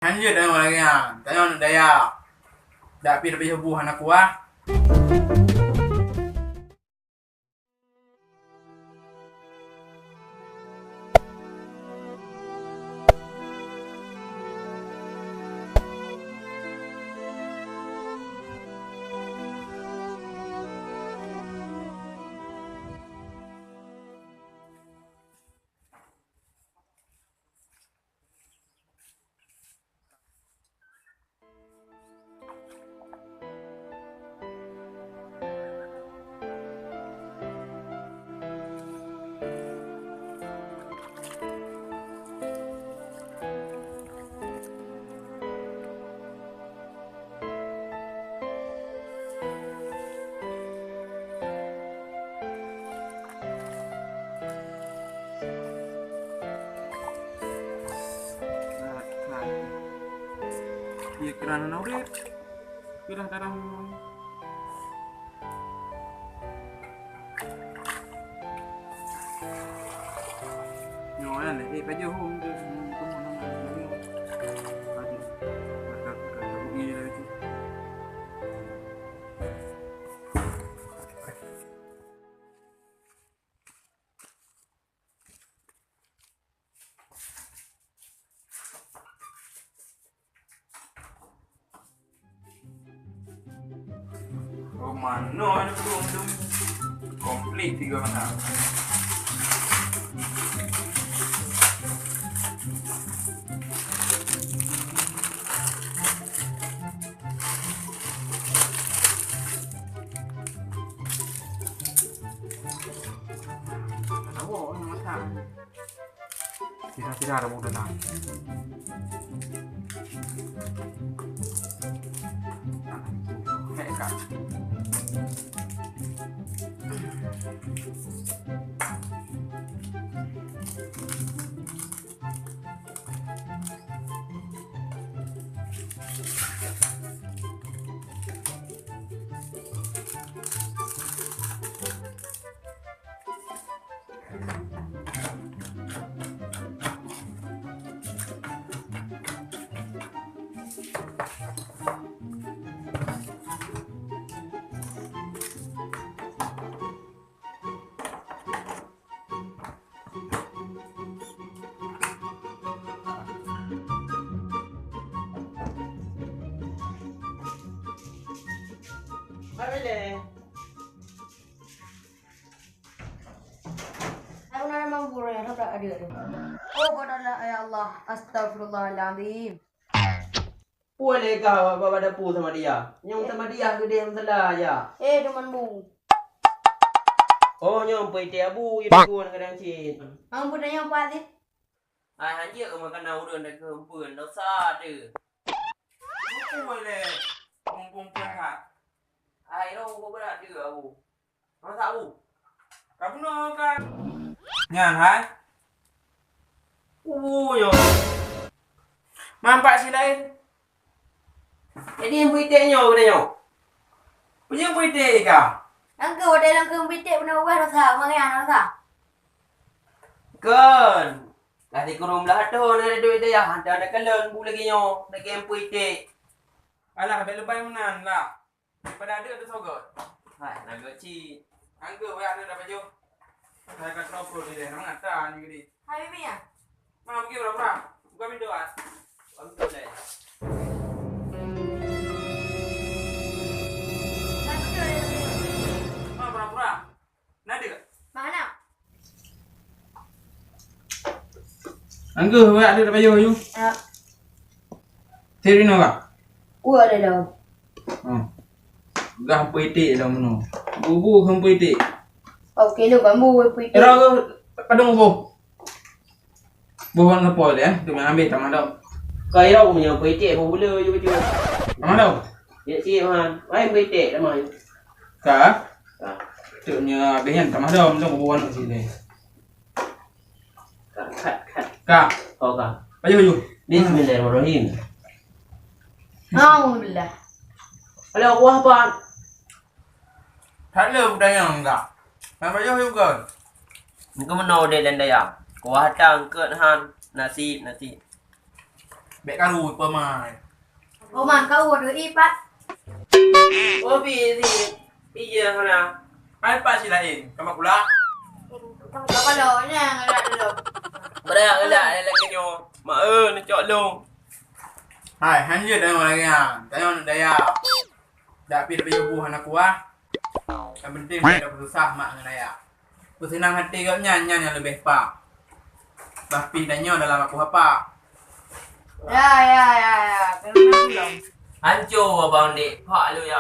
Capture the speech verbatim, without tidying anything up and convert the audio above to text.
Lanjut tanyoe lagèe nyan. Tanyoe aneuk dayah. Dak pih tapajoh buh hana kuah. Iya, kira na udép. Kira tarang. Nyoe kan, eh, pajoh hom tu, hmm, tu mana, mana, mana. Aduh, kata, kata bunyi dah tu. Oh, manoe ada belum tu. Komplit tiga mata. Tahu, nak masak. Sira-sira ada muda nah. Hek, Kak. Aku nak memang gurih, aku tak ada tu. Oh, pada Allah, ya Allah. Astagfirullahalazim. Puai lé ka bak, bak, bak dapu sama dia. Nyang sama dia gede masalah ya. Eh, teman bu. Oh, nyang pui teh abu, ya, tegur kadang cit. Hang pun tanya apa sih? Ai, hanjeuet makanan ureueng dah keumpun, dosa tu. Beutôi lé, mumpung peuhat. Ai, roh berat tu, au. Masak, au. Ka bunoe kan? Nyan, hai. Uh, nyoe. Mampak si laén. Jadi, nyang peuiték nyoe, geutanyoe. Peue nyang peuiték ka? Nyang keu watèe lôn keu peuiték peunoh ueh dosa, meuria dosa. Kon. Lah sikureueng blah thôn na duek dayah, hantom takalon bu lagèe nyoe, lagèe nyang peuiték. Alah, bèk leubèh meunan lah. Daripada adeuk teusogot. Hai, na geuh cit. Anggeuh wayah aneuk tapajoh. Hai ka troh pruet ilèe, na meunan tan jih geude. Hai, Bibi, nyan. Ma, pergi pura-pura. Buka pintu, ah. Buka pintu, deh. Hai, beutôi, Bibi. Ma, pura-pura. Na deuek? Mak, na. Anggeuh, wak deuek tapajoh, yu. Ya. Siri na, wak? Wak ada dah. Oh. Gah peuiték dah meunoe. Bubu keu peuiték. Oke, lu bambu peuiték. Era ke padang bubu. Bubuhan ngeupôi deh, tu yang ambil tamah dong. Kau irau punya peuiték, bubule je betul. Tamah dong. Ya, cik, man. Main peuiték, tamah. Ka? Ka. Tu nya habis kan, tamah dong, dong bubuhan kat sini. Ka, kat, kat. Ka. Oh, ka. Ayo, ayo. Bismillahirrahmanirrahim. Alhamdulillah. Alah, kuah apa? That le budaya enggak. Nak payah juga. Engkau meunoe dek dan daya. Kuah tang ket han. Nasib, nasib. Bèk karu peumain. Oman kau ada ipat. Oh, bi si. Iya, hana. Hai, Pak, si lain. Kamu pula? Kalau nya ngelak dulu. Berat ngelak lagi nyo. Mak eh, nak cok long. Hai, hanjeuet dah lagi ah. Tanya nak daya. Dak pi dak buah anak kuah. Yang penting dak susah mak ngan ayah. Peuseunang hati gobnyan nyan nyang leubeh pa. Bah pi tanyoe dalam aku hapa. Ya, ya, ya, ya. Terima kasih. Hancô abang dek, pak lu ya.